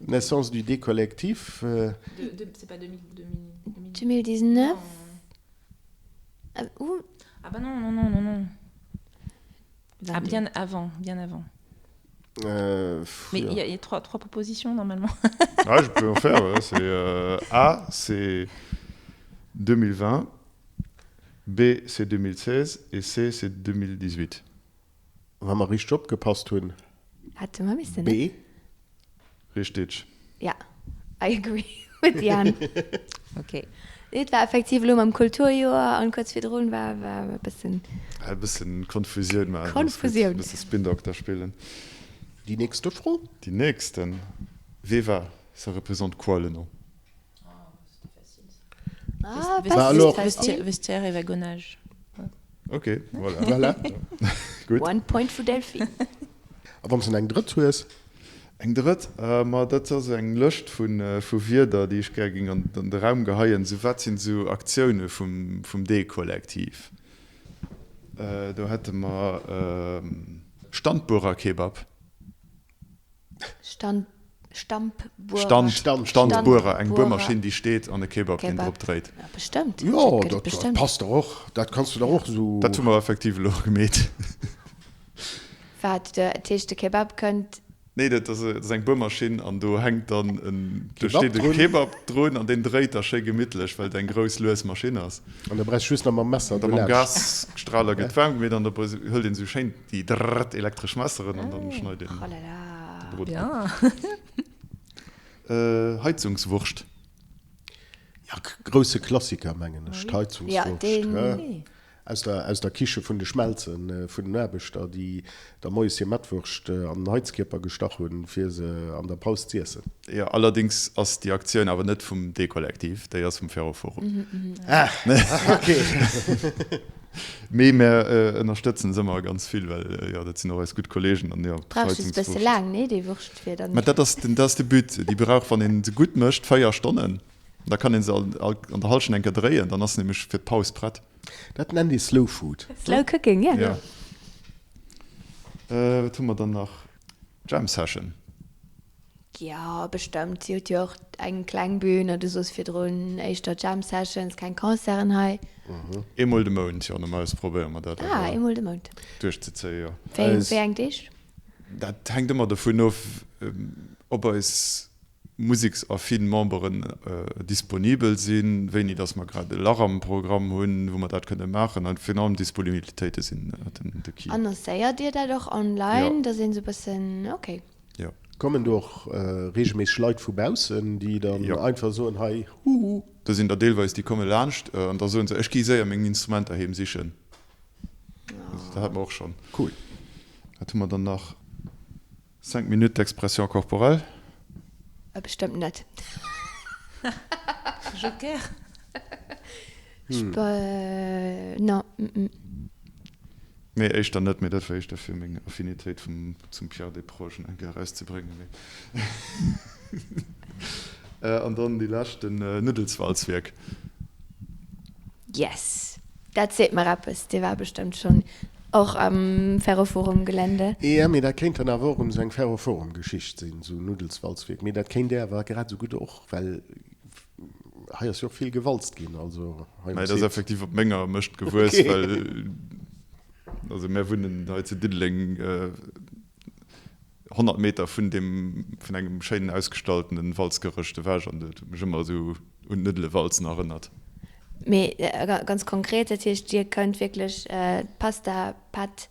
C: naissance du D-Kollektiv.
D: C'est pas
B: 2019?
D: Ah bah non, non, non, non, non. Ah, bien avant, bien avant.
C: Euh,
D: Mais il y, a, y a trois, trois propositions normalement.
E: ah, je peux en faire. Ouais. C'est euh, A, c'est 2020, B, c'est 2016 et C, c'est 2018.
C: Wa mer richteg opgepasst hunn.
B: Hätte mer missen.
C: B.
E: Richteg.
B: Ja, I agree with Jan.
D: Ok.
B: Nee, et war effektiv elo mam Kulturjoer an kuerz virdrun war war e bëssen.
E: E bëssen Konfusioun maachen.
B: Konfusioun.
E: E bësse Spin-Doctor spillen.
C: Déi nächste Fro?
E: Déi nächsten. Veva, ça représente quoi le nom?
B: Ah,
C: Bah alors.
D: Vestiaire et wagonnage.
E: Ok, voilà.
C: Voilà.
E: Gutt.
B: One point for Delphine.
C: A wann s de eng drëtt hues?
E: Eng drëtt? Ma dat ass eng Lëscht vu Wierder, déi ech gär géing an de Raum geheien. Sou, wat sinn esou Aktioune vum D-Kollektiv? Do hätte mer Standbuerer-Kebab.
B: Stand, Stampbuerer.
E: Stand,
C: Stand,
E: Standbuerer, eng Buermaschinn, déi steet an e Kebab, deen drop dréit.
B: Ja, bestëmmt.
C: Jo,
B: Dat gëtt et
C: dat
B: bestëmmt.
C: passt dach och. Dat kanns du dach och esou.
E: Dat hu mer effektiv elo gemeet.
B: Wat, dat heescht, de Kebab kënnt.
E: Nee, dat ass, dat ass eng Buermaschinn an do hänkt dann en, do
C: Kebab
E: steet e
C: drun.
E: Kebab drun an deen dréit da schéi gemittlech, well et eng grouss, lues Maschinn ass.
C: An da brauchs du just nach mam Messer
E: Da mam
C: dolaanscht.
E: Gasstrahler gëtt waarm gemeet an da hëlt een esou schéin Déi drrrt elektresch Messeren an dann schneit een de Brot op. Heizungswurscht.
C: Ja, grousse Klassiker mengen ech, d'Heizungswurscht. Aus der, aus der Kiche vun de Schmelzen, vun den Aarbechter, déi da moies hir Mettwurscht an den Heizkierper gestach hunn, fir se an der Paus z'iessen.
E: Jo, allerdings ass déi Aktioun awer net vum D-Kollektiv, déi ass vum Ferroforum.
C: Ah, ok.
E: Mee mär ënnerstëtzen se ëmmer ganz vill, well jo, dat sinn och eis gutt Kollegen an jo,
B: Brauch just bësse laang, nee, déi Wurscht fir dann.
E: Mä dat ass den, dat ass de But. Déi brauch, wann een se gutt mécht, 4 Stonnen. Da kann een se all, all an der Hallschent eng Kéier dréien, dann ass se nämlech fir d'Paus prett.
C: Dat nennt ee Slow Food.
B: Slow Cooking, yeah.
E: Jo. Wat hu mer dann nach? Jam Session.
B: Jo, bestëmmt. Si huet jo och eng kleng Bühn a du soos virdrun éischter Jam Sessions, keng Concerten hei.
E: Eemol de Mount, jo. Normalerweis probéiere mer dat
B: Ah,
E: awer
B: eemol de Mount.
E: duerchzezéien, jo.
B: Wéi, wéi eng Deeg?
E: Dat hänkt ëmmer dovun of, ob eis. museksaffin Memberen disponibel sinn, wéini dass mer grad e Lach am Programm hunn, wou mer dat kënne maachen. An virun allem Disponibilitéite sinn de Key.
B: Annoncéiert Dir dat och online, dass een esou e bëssen, ok.
E: Jo.
C: Kommen do och reegelméisseg Leit vu baussen, déi dann einfach soen, hei, huhu.
E: Do sinn der deelweis, déi komme laanscht an da soen se, ech gi séier meng Instrumenter heem sichen. Dat hate mer och schonn.
C: Cool.
E: Wat hu mer dann nach? Cinq minutes d'expression corporelle.
B: Bestëmmt net.
D: Joker.
B: Non.
E: Nee, éischter net, mee dat war éischter fir meng Affinitéit vum zum Pierre Desproges eng Kéier erauszebréngen. Mee an dann déi lescht, den Nuddelswalzwierk.
B: Yes! Dat seet mer eppes, dee war bestëmmt schonn och am Ferroforum-Gelände.
C: Jo, mee dat kéint dann awer och erëm esou eng Ferroforum-Geschicht sinn, esou Nuddelswalzwierk. Mee dat kéint Där awer grad esou gutt och, well hei ass jo och vill gewalzt ginn, also
E: hei um Site. Dat ass effektiv op menger Mëscht gewuess, well also mär wunnen hei zu Diddeleng 100 Meter vun deem, vun engem schéinen ausgestaltenen Walzgerëscht ewech an dat huet mech ëmmer esou un d'Nuddele-Walzen erënnert.
B: Mee ganz konkret, dat heescht Dir kënnt wierklech d'Pasta Pâte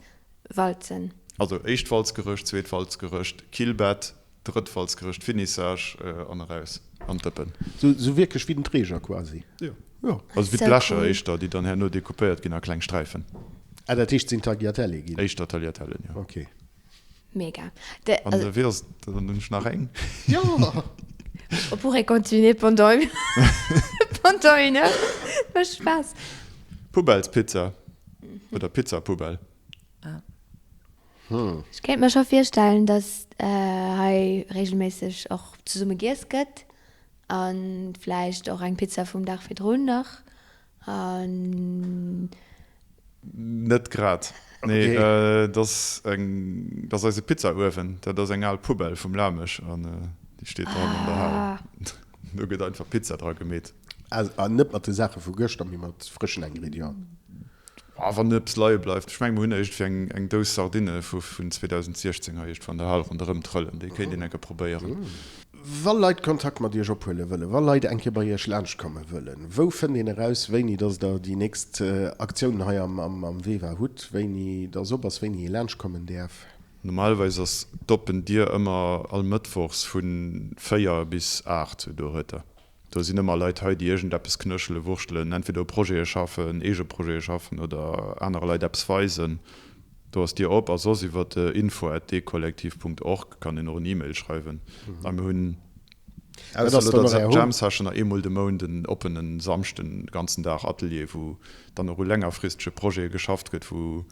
B: walzen?
E: Also éischt Walzgerëscht, zweet Walzgerëscht, Killbett, drëtt Walzgerëscht, Finissage an eraus an d'Dëppen.
C: Sou wierklech wéi den Träger quasi?
E: Jo. Also wéi d'Blecher éischter, déi dann herno decoupéiert ginn a kleng Sträifen.
C: Ah, dat heescht et sinn Tagliatelle ginn?
E: Éischter Tagliatellen, jo.
C: Ok.
B: Mega.
E: An wéi ass, dann hunn ech nach eng.
C: Jo!
B: On pourrait continuer pendant pendant une heure. Mécht Spaass.
E: Poubellespizza oder Pizza Poubelle.
B: Ech kéint mer scho virstellen, dass hei regelméisseg och zesumme giess gëtt a vläicht och eng Pizza vum Dag virdrun nach an.
E: Net grad, nee. Dat ass eng, dat ass eise Pizzauewen. Dat ass eng al Poubelle vum Lamesch an déi steet dran an der Hal. Do gëtt einfach Pizza dra gemeet.
C: An net mat de Saache vu gëschter, mee mat frëschen Ingredienten.
E: Ah, wann eppes leie bleift. Ech mengen, mer hunn iergendwéi eng, eng Dous Sardinne vu vun 2016 hei iergendwou an der Hal ronderëm trëllen. Déi kéint een enke probéieren.
C: Wa Leit Kontakt mat Iech ophuele wëllen, wa Leit eng Kéier bei Iech laanschtkomme wëllen, wou fënnt een eraus, wéini dass Der déi nächst Aktiounen hei am, am VEWA hutt, wéini dass op ass, wéini ee laanschtkommen däerf?
E: Normalerweis ass d'oppen Dier ëmmer all Mëttwochs vu 4 bis 8, sou do huet Der. Do sinn ëmmer Leit hei, déi iergendeppes knéchelen, wurschtelen, entweder u Projete schaffen, eege Projete schaffen oder anere Leit eppes weisen. Do ass d'Dier op. A soss iwwer info at dkollektiv Punkt org kann een och en E-Mail schreiwen. A mir hunn ausser elo der Jam Session nach eemol de Mount en oppene Samschden, de ganzen Dag Atelier, wou dann och u längerfristege Projete geschafft gëtt, wou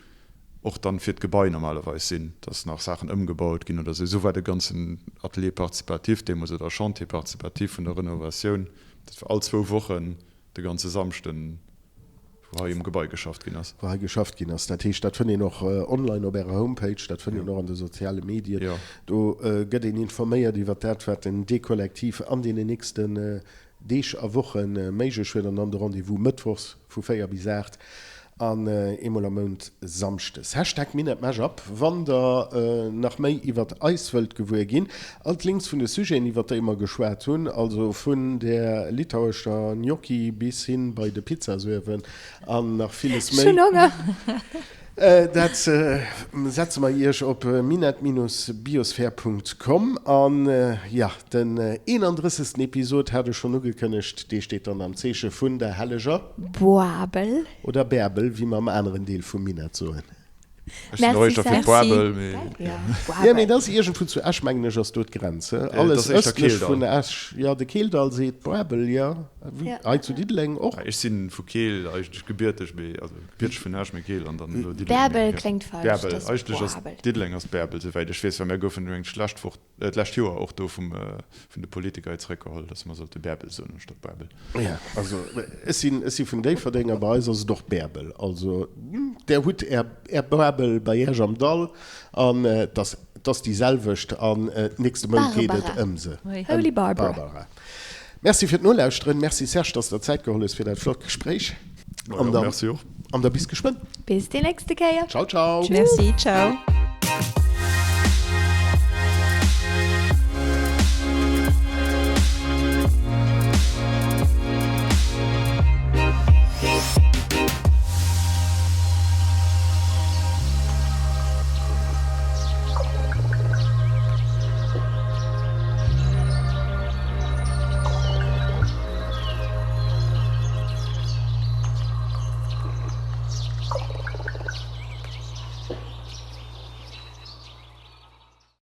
E: och dann fir d'Gebai normalerweis sinn, dass nach Saachen ëmgebaut ginn oder esou. Esou war de ganzen Atelier participatif deemools oder Chantier participatif vun der Renovatioun. Dat war all zwou Wochen de ganze Samschden, wou hei um Gebai geschafft ginn ass.
C: Wou hei geschafft ginn ass. Dat heescht, dat fënnt een och online op Ärer Homepage, dat fënnt een och an de soziale Medien.
E: Jo.
C: Do gëtt een informéiert iwwer dat, wat den D-Kollektiv an deenen nächsten Deeg a Woche méiglech huet an dann de Rendez-vous mëttwochs vu 4 bis 8 an eemol am Mount samschdes. Hashtag MinetMashUp wann der nach méi iwwert eis wëllt gewuer ginn. All d'Links vun de Sujeten iwwert déi mer geschwat hunn, also vun der litauescher Gnocchi bis hin bei de Pizzasuewen an nach villes
B: méi. Ech hunn Honger!
C: Dat setze mer Iech op minett-biosphere.com. An jo, den 31. Episod hat ech schonn ugekënnegt, dee steet dann am Zeeche vun der helleger.
B: Boabel.
C: Oder Bärbel, wéi mer am aneren Deel vum Minett soen.
E: Ech sinn och éischter fir d'Boabel, mee.
C: Jo, mee dat ass iergendwou zu Esch, mengen ech, ass do d'Grenz, he? Alles ëstlech vun Esch. Jo, de Keeldall seet Boabel, jo. Hei zu Diddeleng och.
E: Ech si vu Keel eigentlech gebierteg, mee also gebierteg vun Esch, mee Keel an dann elo Diddeleng.
B: Bärbel kléngt falsch,
E: Bärbel, eigentlech ass Diddeleng ass Bärbel, souwäit ech weess, well mir goufen elo eng d'lescht Woch d'lescht Joer och do vum vun de Politiker hei zeréckgeholl, dass mer sollte Bärbel soen anstatt Bärbel.
C: Jo, also ech sinn, ech si vun Déifferdeng a bei eis ass et och Bärbel. Also där hutt är, är Bärbel bei Iech am Dall an et ass, et ass déi selwecht an nächste Mount geet et ëm se,
B: Holy Barbara.
C: Barbara. Merci fir d'Nolauschteren. Merci Serge, dass de der Zäit geholl hues fir dat flott Gespréich.
E: An da,
C: an da bis geschwënn.
B: Bis déi nächste Kéier.
C: Ciao, ciao.
D: Merci, ciao.